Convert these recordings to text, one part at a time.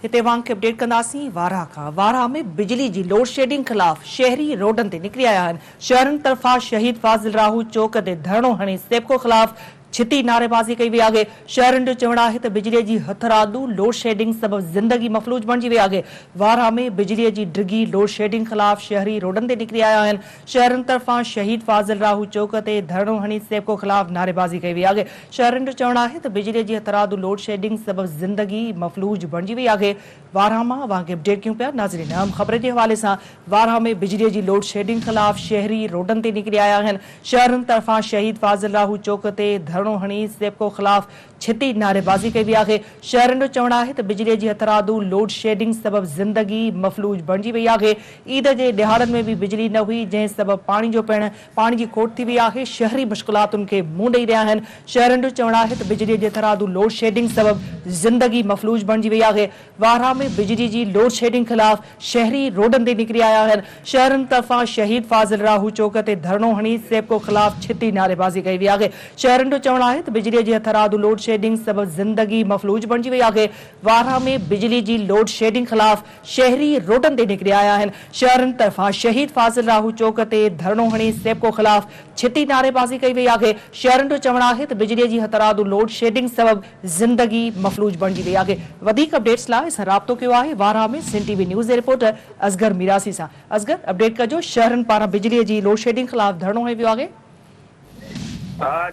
هتي اوهان کي اپڊيٽ ڪنداسين وارهه کان. وارهه ۾ بجلي جي لوڊشيڊنگ خلاف شهري روڊن تي نڪري آيا آهن. شهرين طرفان شهيد فاضل راهو چوڪ تي ڌرڻو هڻي سيپڪو خلاف ڇتي نعريبازي ڪئي وئي آهي. شهرين جو چوڻ آهي ته بجلي جي هٿرادو لوڊشيڊنگ سبب زندگي مفلوج بڻجي وئي آهي. وارهه ۾ بجلي جي ڊگهي لوڊشيڊنگ خلاف شهري روڊن تي نڪري آيا آهن. شهرين طرفان شهيد فاضل راهو چوڪ تي ڌرڻو هڻي سيپڪو خلاف نعريبازي ڪئي وئي آهي. شهرين جو چوڻ آهي ته بجلي جي هٿرادو لوڊشيڊنگ سبب زندگي مفلوج بڻجي وئي آهي. وارهه مان اوهان کي اپڊيٽ ڪيون پيا ناظرين اهم خبر جي حوالي سان وارهه ۾ بجلي جي لوڊشيڊنگ خلاف شهري روڊن تي نڪري آيا آهن. شهرين طرفان شهيد فاضل راهو چوڪ تي ڌرڻو هڻي سيپڪو خلاف ڇتي نعريبازي ڪئي وئي آهي. شهرين جو چوڻ آهي ته بجلي جي هٿرادو لوڊشيڊنگ سبب زندگي مفلوج بڻجي وئي آهي. عيد جي ڏهاڙن ۾ به بجلي نه هئي جنهن سبب پاڻي جو پڻ پاڻي جي کوٽ ٿي وئي آهي. شهري مشڪلاتن کي منهن ڏئي رهيا آهن. شهرين جو چوڻ آهي ته بجلي جي هٿرادو لوڊشيڊنگ سبب زندگي مفلوج بڻجي وئي آهي. وارهه ۾ بجلي جي لوڊشيڊنگ خلاف شهري روڊن تي نڪري آيا آهن. شهرين طرفان شهيد فاضل راهو چوڪ تي ڌرڻو هڻي سيپڪو خلاف ڇتي نعريبازي ڪئي وئي آهي. شهرين جو چوڻ آهي ته بجلي جي هٿرادو لوڊشيڊنگ سبب زندگي مفلوج بڻجي وئي آهي. وارهه ۾ بجلي جي لوڊشيڊنگ خلاف شهري روڊن تي نڪري آيا آهن. شهرين طرفان شهيد فاضل راهو چوڪ تي ڌرڻو هڻي سيپڪو خلاف ڇتي نعريبازي ڪئي وئي آهي. شهرين جو چوڻ آهي ته بجلي جي هٿرادو لوڊشيڊنگ سبب زندگي مفلوج بڻجي وئي آهي. وڌيڪ اپڊيٽس لاء اسان رابطو ڪيو آهي وارهه ۾ سنڌ ٽي وي نيوز جي رپورٽر اصغر ميراسي سان. اصغر اپڊيٽ ڪجو شهرين پاران بجلي جي لوڊشيڊنگ خلاف ڌرڻو هنيو ويو آهي.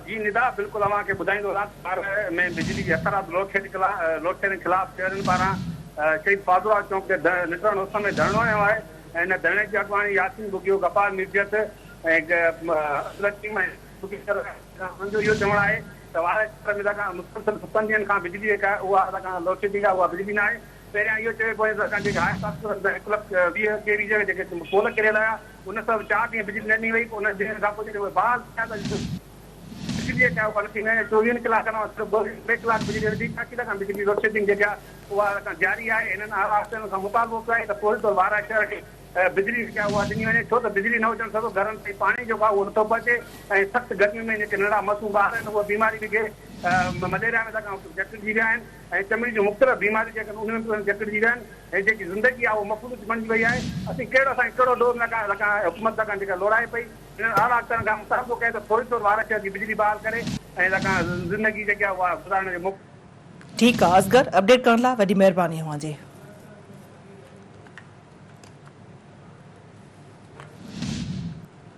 جي ندا بلڪل اوهان کي ٻڌائيندو هلان ته وارهه ۾ بجلي جي هٿرادو لوڊشيڊنگ خلاف شهرين پاران شهيد فاضل راهو چونڪ تي نٽهڻ اس ۾ ڌرڻو هنيو آهي ۽ ان ڌرڻي جي اڳواڻي ياسين ٻگهيو، غفار ميرجت ۽ عبدالحڪيم ۽ انهن جو اهو چوڻ آهي ته وارهه شهر ۾ لڳا مسلسل ستن ڏينهن کان بجلي جيڪا آهي اها لڳا لوڊشيڊنگ آهي اها بجلي نه آهي پهريان اهو چيو پيو وڃي ته اسان جيڪي هاء ٽرانسفارمر هڪ لک 20 ڪي وي جا جيڪي پول ڪريل آيا ان سبب چار ڏينهن بجلي نه ڏني وئي پوء ان ڏينهن کان پوء جڏهن اهي بحال ٿيا ته بجلي جيڪا آهي اها نٿي ملي چوويهن ڪلاڪن مان صرف ٻه ٽي ڪلاڪ بجلي هلي ٿي باقي لڳا بجلي لوڊشيڊنگ جيڪا اها لڳا جاري آهي هنن اعليٰ آفيسرن کان مطالبو ڪيو آهي ته فوري طور وارهه شهر کي بجلي جيڪا اها ڏني وڃي ڇو ته بجلي نه هجڻ سبب گهرن تائين پاڻي جيڪو آهي اهو نٿو پهچي ۽ سخت گرمي ۾ جيڪي ننڍڙا معصوم ٻار آهن اهي بيماري وگهي مليريا ۾ لڳا جڪڙجي ويا آهن ۽ چمڙي جون مختلف بيماريون جيڪي آهن انهن ۾ به جڪڙجي ويا آهن ۽ جيڪي زندگي آهي اها مفلوج بڻجي وئي آهي اسين ڪهڙو اسان کي ڪهڙو ڏوهه لڳا لڳا حڪومت لڳا جيڪا لوڙائي پئي هنن اعليٰ اختيارن کان مطالبو ڪيو ته فوري طور وارهه شهر جي بجلي بحال ڪري ۽ لڳا زندگي جيڪي آهي اها گذارڻ جو موقعو ٺيڪ آ اصغر اپڊيٽ ڪرڻ لاء وڏي مهرباني اوهان جي.